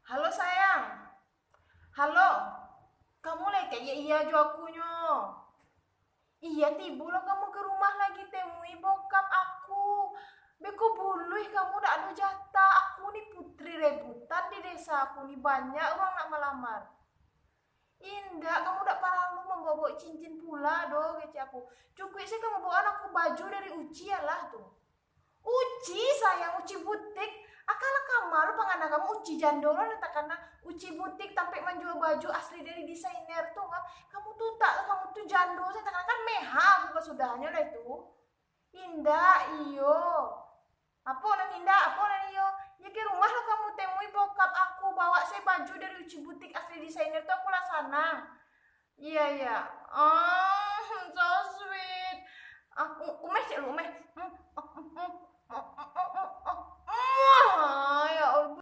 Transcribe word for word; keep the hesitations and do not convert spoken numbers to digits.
Halo sayang. Halo. Kamu lai ka iya-iya jo aku nyo. Iya, tibo lo kamu ka rumah lagi, temui bokap aku. Beko buluih kamu, dak ado jatah. Aku ni putri rebutan di desa aku ni, banyak urang nak malamar. Indak, kamu dak paralu mambawa-bawa cincin pula doh, kecek aku. Cukuik se kamu bawaan aku baju dari Uci alah tu. Uci, sayang, Uci butik. Akalah ka ma lo pangana kamu, Uci jando lo nan takana. Uci butik tampek manjua baju asli dari desainer tu mah. Kamu tu tak, kamu tu jando se takana, kan meha aku kasudahnyo lah tu. Indak, iyo. Apo nan indak, apo nan iyo? Yo ka rumah lo kamu, temui bokap aku, bawa se baju dari Uci butik asli desainer tu, aku lah sanang. Iya, iya. Oh, so sweet. Aku, Umeh, cek lu, Umeh. Hmm,